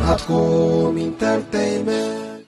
ኣትኩም ኢንተርተይመንት።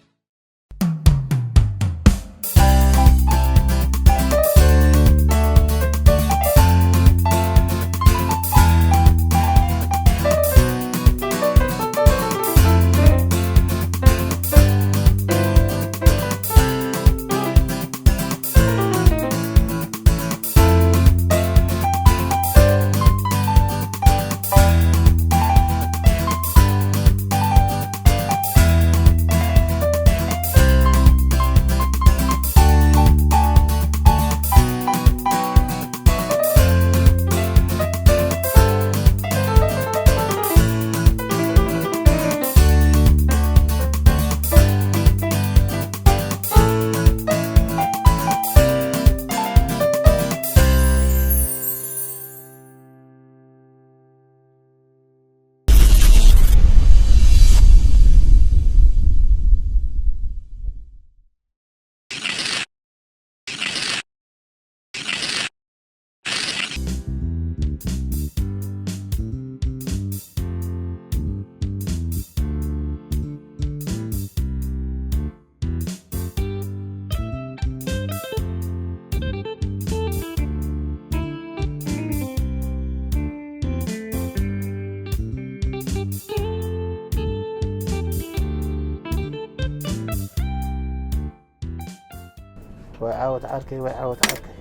ወይ ዓወት ዓርከይ፣ ወይ ዓወት ዓርከይ።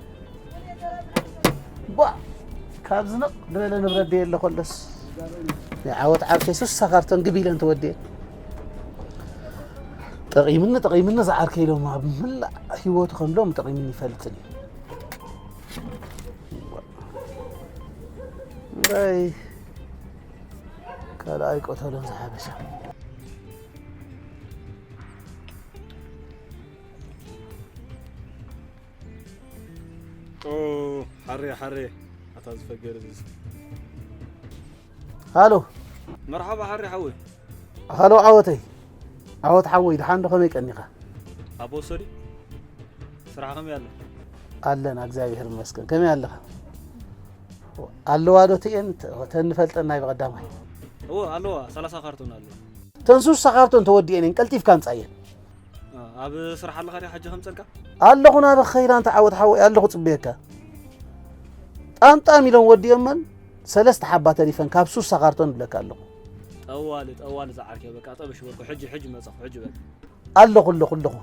ቧ! ካብ ዝንቕ ዝበለ ንብረት ደየለ ኮለስ። ናይ ዓወት ዓርከይ ሱሳ ካርቶን ግብ ኢለን ተወዲኤን። ጠቒምኒ፣ ጠቒምኒ ዝዓርከይ ኢሎም ኣብ ምላእ ህይወቱ ከም ሎም ጠቒምኒ ይፈልጥን እዩ። እምበይ ካልኣይ ቆተሎም ዝሓበሻ። ኦ፣ ሓሬ፣ ሓሬ፣ ኣታ ዝፈገር እዚስ። ሃሎ። መርሓባ ሓሬ ሓወይ። ሃሎ ዓወተይ። ዓወት ሓወይ፣ ደሓን ዶ፣ ከመይ ቀኒኻ? ኣቦ ሰዲ፣ ስራሕ ከመይ ኣሎ? ኣለና፣ እግዚኣብሔር ይመስገን። ከመይ ኣለኻ? ኣለዋ ዶ ትኤን፣ ተ-፣ ተን ንፈልጠን ናይ ብቐዳማይ? እወ፣ ኣለዋ፣ ሰላሳ ካርቶን ኣለዋ። ተን ሱሳ ካርቶን ተወዲኤን እየን፣ ቀልጢፍካ ኣምጻየን። አ፣ ኣብ ስራሕ ኣለኻ ድያ ሕጂ ከምጸልካ? ኣለኹ ናበ ኸይዳ እንተ ዓወት ሓወይ ኣለኹ ጽበየካ። ጣምጣም ኢሎም ወዲኦመን ሰለስተ ሓባ ተሪፈን ካብ ሱሳ ካርቶን እብለካ ኣለኹ። ጠዋሊ፣ ጠዋሊ ዝዓርከ በቃ ጠብሽ በልኩ። ሕጂ፣ ሕጂ መጸኹ፣ ሕጂ በቃ። ኣለኹ፣ ኣለኹ፣ ኣለኹ።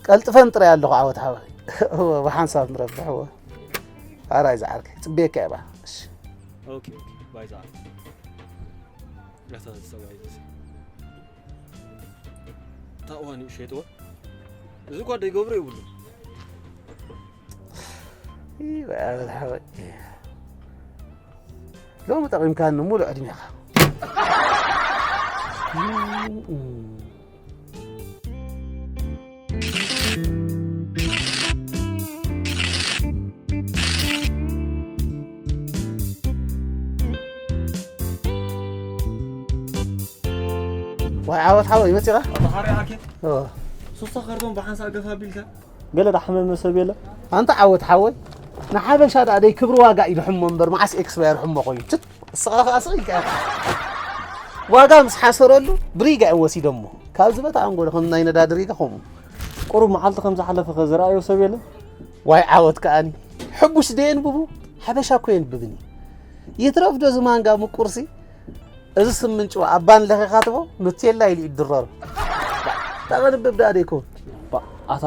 ቀልጥፈን ጥራይ ኣለኹ ዓወት ሓወይ። እወ፣ ብሓንሳብ ንረብሕ፣ እወ። ኣራይ ዝዓርከ፣ ጽበየካ እየ ባ። እሺ። ኦኬ፣ ኦኬ፣ ባይ ዝዓርከ። ረሳህ ዝሰዋይ እዚ። ታእዋን እዩ ሸይጥዎ። እዚ እኳ ደይገብሮ ይብሉ። ይበል ሓወይ። ሎሚ ጠቒምካኒ ሙሉእ ዕድሜኻ። ዋይ ዓወት ሓወይ መፂኻ? ኣታ ሓሪ ዓርኬ። ኦ። ሱሳ ካርቶን ብሓንሳእ ገፋ ቢልካ? ገለ ዳሕመመ ሰብ የለ? ኣንታ ዓወት ሓወይ፣ ንሓበሻ ደኣ ደይ ክብሪ ዋጋ ኢሉ ሕሞ እምበር፣ መዓስ ኤክስፓየር ሕሞ ኮይኑ? ትት፣ እስኻ ኸኣ ስቕ ኢልካ ኢኻ። ዋጋ ምስ ሓሰረሉ፣ ብሪጋ እዮም ወሲዶሞ። ካብ ዝበታ ኣንጎሎ ከም ናይ ነዳዲ ሪጋ ከምኡ። ቁሩብ መዓልቲ ከም ዝሓለፈ ኸ ዝረኣዮ ሰብ የለ? ዋይ ዓወት ከኣኒ፣ ሕቡሽ ደየንብቡ? ሓበሻ እኮ የንብብን እዩ። ይትረፍ ዶ እዚ ማንጋ ምቁርሲ? እዚ ስምንጭዋ ኣብ ባን ለኺኻ ትቦ፣ ኑቴላ ኢሉ ይድረር። ተቐንብብ ደኣ ደይኮን። ባ-፣ ኣታ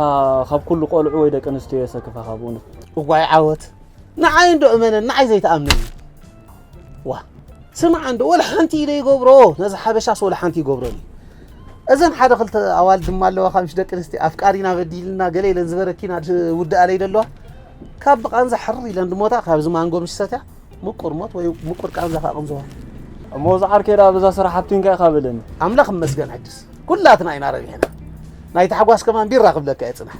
ካብ ኩሉ ቆልዑ ወይ ደቂ ኣንስትዮ የሰክፋኻ ብእውነት። እዋይ ዓወት። ንዓይ እንዶ እመነን፣ ንዓይ ዘይትኣምነኒ። ዋ፣ ስማዕ እንዶ፣ ወላ ሓንቲ ኢለ ይገብሮ፣ ነዚ ሓበሻስ ወላ ሓንቲ ይገብሮን እዩ። እዘን ሓደ ክልተ ኣዋልድ ድማ ኣለዋ፣ ካብ ምሽ ደቂ ኣንስትዮ ኣፍቃሪና በዲልና ገለ ኢለን ዝበረኪና ድ-፣ ውድኣለይ ደለዋ። ካብ ብቃንዛ ሕር ኢለን ድሞታ፣ ካብዚ ማንጎ ምሽ ሰትያ፣ ምቁር ሞት ወይ ምቁር ቃንዛ ከዓ ቅንዝዋ። እሞ እዚ ዓርከይ ደኣ በዛ ስራሕ ሃብቲንካ ኢኻ በለኒ። ኣምላኽ ይመስገን፣ ሕጅስ ኩላትና ኢና ረቢሕና። ናይ ታሕጓስ ከማን ቢራ ክብለካ እየ፣ ጽናሕ።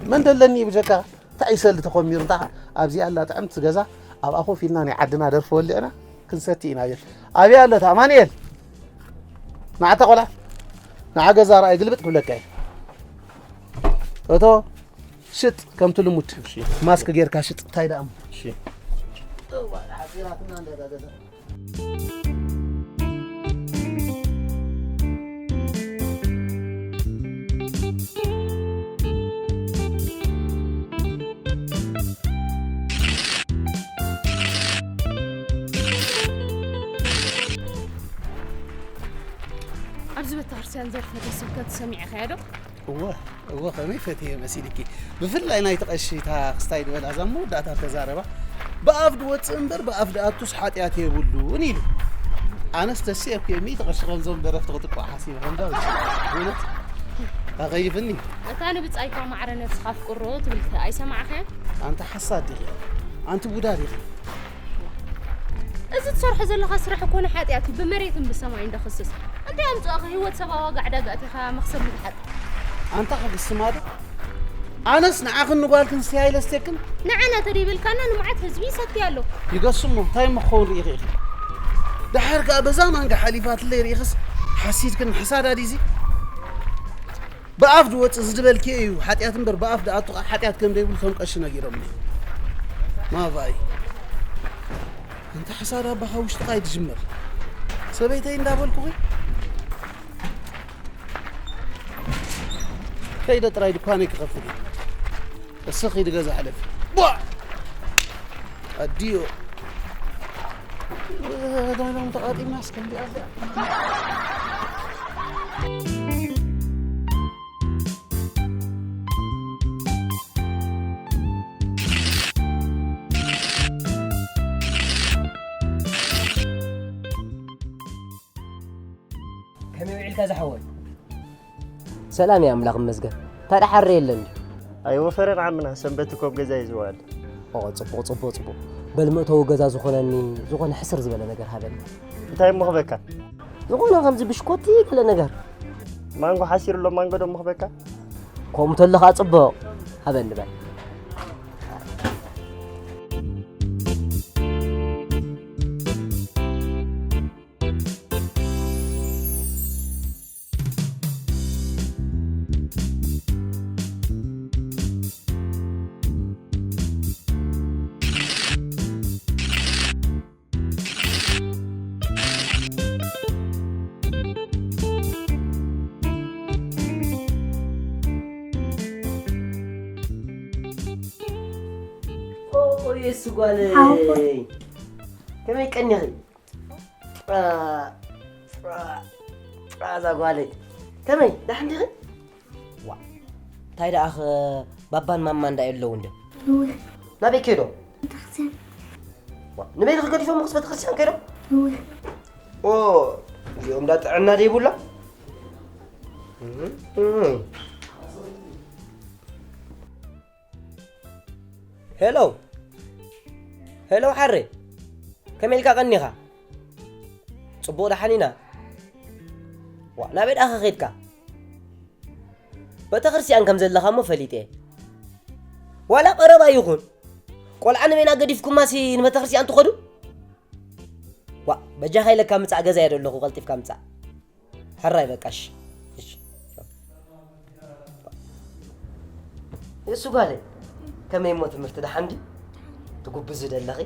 መን ደለኒ ብጀካ እንታይ ይሰሊ ተኾሚሩ፣ እንታይ ኣብዚኣ ኣላ ጥዕምቲ ገዛ፣ ኣብኣ ኮፍ ኢልና ናይ ዓድና ደርፊ ወሊዕና ክንሰቲ ኢና። ኣቤት። ኣበይ ኣሎ እቲ ኣማኑኤል? ንዓታ ቆልዓ። ንዓ ገዛ ርኣይ ግልብጥ ክብለካ እየ። እቶ ሽጥ ከምቲ ልሙድ። እሺ። ማስክ ጌርካ ሽጥ። እንታይ ደኣ እሞ? እሺ። እዋ፣ ሓጺራትና እንዳዳደለ። ክርስቲያን ዘርፈ ተስብከት ሰሚዕኻዮ ዶ? እወ፣ እወ፣ ከመይ ፈትየ መሲልኪ? ብፍላይ ናይቲ ቀሺ እታ ክስታይ ዝበላ እዛ መወዳእታ ተዛረባ፣ ብኣፍ ድወፅእ እምበር ብኣፍ ድኣቱስ ሓጢኣት የብሉን ኢሉ። ኣነስ ተሲኤ እኮ ሚእቲ ቅርሺ ከምዞም ደረፍቲ ክጥቅዖ ሓሲበ። ከምዛ ውፂ። እውነት? ኣኸይፍኒ። እታ ንብጻይካ ማዕረ ነብስኻ ኣፍቅሮ ትብል ኣይሰማዕኻያን? ኣንቲ ሓሳድ ዲኺ? ኣንቲ ቡዳ ዲኺ? እዚ ትሰርሖ ዘለኻ ስራሕ እኮ ንሓጢኣት እዩ፣ ብመሬትን ብሰማይን ደኽስስ። እንታይ ኣምጽኦኻ ህይወት ሰብ ኣብ ዋጋ ዕዳጋ ኣእቲኻ መኽሰብ ምትሓት? ኣንታ ክግስማ ዶ? ኣነስ ንዓኽን ንጓልክን ስቲያ ኢለ ስቴክን? ንዓና ተደይበልካና ንመዓት ህዝቢ ይሰቲ ኣሎ። ይገስሞ፣ እንታይ እሞ ክኸውን ርኢኺ ኢኺ? ደሓር ከኣ በዛ ማንጋ ሓሊፋትለይ ርኢኽስ ሓሲድክን ሕሳዳ ዲዚ? ብኣፍ ድወጽእ ዝድበልኪ እዩ ሓጢኣት እምበር ብኣፍ ድኣቱ ከኣ ሓጢኣት ከም ደይብሉ ከም ቀሺ ነጊሮምኒ። ማቫይ። እንተ ሕሳድ ኣባኻ ውሽጥኻ ይትጅመር። ሰበይተይ እንዳበልኩኺ ከይደ ጥራይ ድኳነይ ክኸፍት እየ። እስኺ ድገዛ ሕለፊ። ቧ! ኣዲዮ። ዳሎም ተቓጢብናስ ከምዚኣ እዚኣ። ከመይ ውዒልካ ዝሓወይ? ሰላም እየ ኣምላኽ ይመስገን። ታዲያ ሓረ የለን ድዩ? ኣይወፈረን ዓምና፣ ሰንበት እኮ ኣብ ገዛ እዩ ዝውዕል። ኦ፣ ጽቡቕ፣ ጽቡቕ፣ ጽቡቕ። በል መእተዊ ገዛ ዝኾነኒ፣ ዝኾነ ሕስር ዝበለ ነገር ሃበኒ። እንታይ እሞ ክበካ? ዝኾነ ከምዚ ብሽኮቲ ገለ ነገር። ማንጎ ሓሲሩ ኣሎ፣ ማንጎ ዶ እሞ ክበካ? ከምኡ ተሎ ኸኣ ጽቡቕ። ሃበኒ በል። ኦይ፣ እሱ ጓለይ። ሓወቦይ። ከመይ ቀኒኺ? አ፣ አ፣ አ፣ እዛ ጓለይ። ከመይ? ደሓን ዲኺ? ዋ፣ እንታይ ደኣ ኸ ባባን ማማን ደኣ የለውን ድዮም? እወ። ናበይ ከይዶም? ቤተክርስትያን። ዋ፣ ንበይንኺ ገዲፎምኽስ ቤተክርስትያን ከይዶም? እወ። ኦ፣ እዚኦም ዳ ጥዕና ደይብሎም? እም፣ እም። ሄሎ፣ ሄሎ ሓሬ፣ ከመይ ኢልካ ቀኒኻ? ጽቡቕ ደሓን ኢና። ዋ፣ ናበይ ደኣ ኸ ኸድካ? ቤተክርስትያን ከም ዘለኻ እሞ ፈሊጠ እየ። ዋላ ቀረባ ይኹን፣ ቆልዓ ንበይና ገዲፍኩማሲ ንቤተክርስትያን ትኸዱ? ዋ፣ በጃኻ ኢለካ ምጻእ፣ ገዛ እየ ዘለኹ፣ ቀልጢፍካ ምጻእ። ሕራይ በቃ፣ እሺ፣ እሺ። እሱ ጓለይ፣ ከመይ እሞ ትምህርቲ ደሓን ድዩ? ትጉብዙ ደለኺ?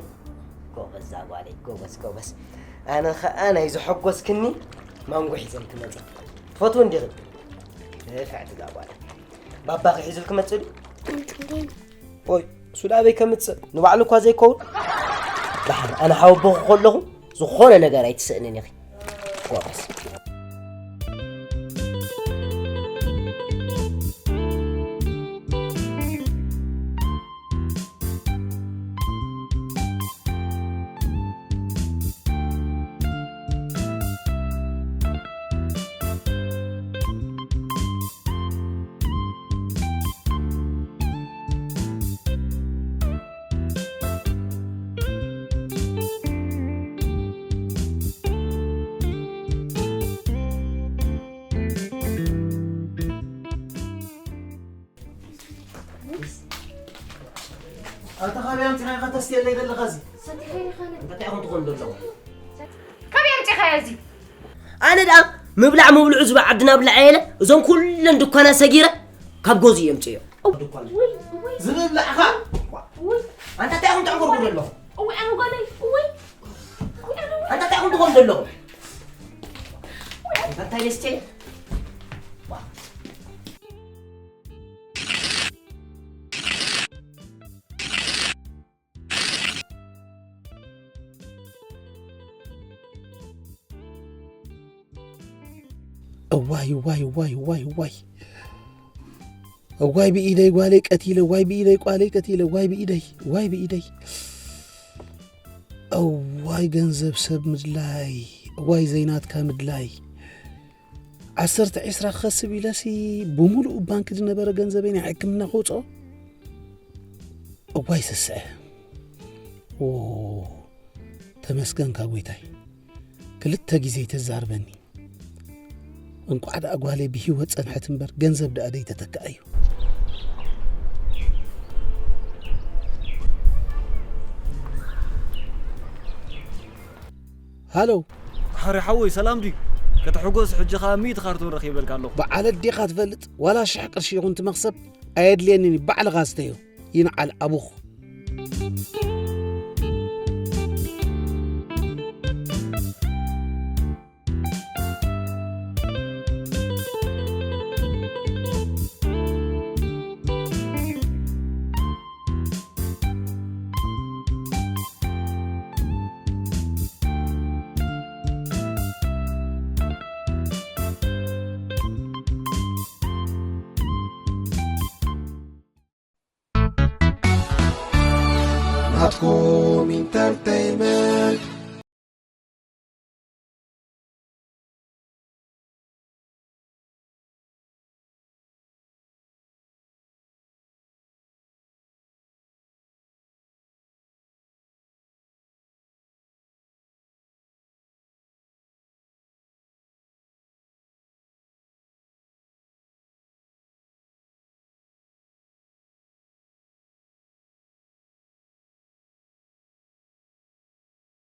ጎበዝ እዛ ጓለይ፣ ጎበዝ፣ ጎበዝ። ኣነ ኸኣ ናይ ዘሐጎስክኒ ማንጎ ሒዘልኪ መጺአ። ትፈትዊ እንዲኺ? ንፍዕቲ እዛ ጓለይ። ባባኺ ሒዙልኪ መጺኡ ድዩ? ኣንተ እንዴ? ኦይ፣ እሱ ዳ ኣበይ ከምጽእ? ንባዕሉ እኳ ዘይከውን። ደሓን፣ ኣነ ሓወቦኺ ከለኹ ዝኾነ ነገር ኣይትስእንን ኢኺ። ጎበዝ። ኣታ ካበይ ኣምጺኻ ኢኻ ተስትየለይ ዘለኻ እዚ? ሰቲሐ ኢኻ ነ- እንታይ ኢኹም ትኾኑ ዘለኹም? ካበይ ኣምጺኻዮ እዚ? ኣነ ደኣ ምብላዕ ምብልዑ ዝብዓድ ናብ ላዕለ እዞም ኩለን ድኳናት ሰጊረ ካብ ገዝኡ የምጽዮ። ድኳን ውይ፣ ውይ፣ ዝብላዕኻ? ውይ። ኣንታ እንታይ ኢኹም ተዕንጎርጉሩ ዘለኹም? እውይ፣ ኣነ ጓለይ፣ እውይ። እውይ፣ ኣነ እውይ። ኣንታ እንታይ ኢኹም ትኾኑ ዘለኹም? ኣንታ እንታይ ደስቴ? እዋይ እዋይ እዋይ እዋይ እዋይ እዋይ ብኢደይ ጓለይ ቀቲለ፣ እዋይ ብኢደይ ጓለይ ቀቲለ፣ እዋይ ብኢደይ፣ እዋይ ብኢደይ፣ እዋይ ገንዘብ ሰብ ምድላይ፣ እዋይ ዘይናትካ ምድላይ። ዓሰርተ ዒስራ ክኸስብ ኢለሲ ብምሉእ ባንክ ዝነበረ ገንዘበይ ናይ ሕክምና ከውፅኦ። እዋይ ስስዐ። ኦ፣ ተመስገንካ ጎይታይ። ክልተ ግዜ ተዛርበኒ። እንቋዕ ደኣ ጓለይ ብህይወት ጸንሐት እምበር ገንዘብ ደኣ ደይተተክኣ እዩ። ሃሎ። ሃሪ ሓወይ፣ ሰላም ድዩ? ከተሕጎስ ሕጂ ኸኣ ሚእቲ ካርቶን ረኺበልካ ኣለኹ። በዓል ኣዴኻ ትፈልጥ? ዋላ ሽሕ ቅርሺ ይኹን እቲ መኽሰብ ኣየድልየንን እዩ፣ ባዕልኻ ስተዮ። ይንዓል ኣቡኽ። ናትኩም ኢንተርተይመንት።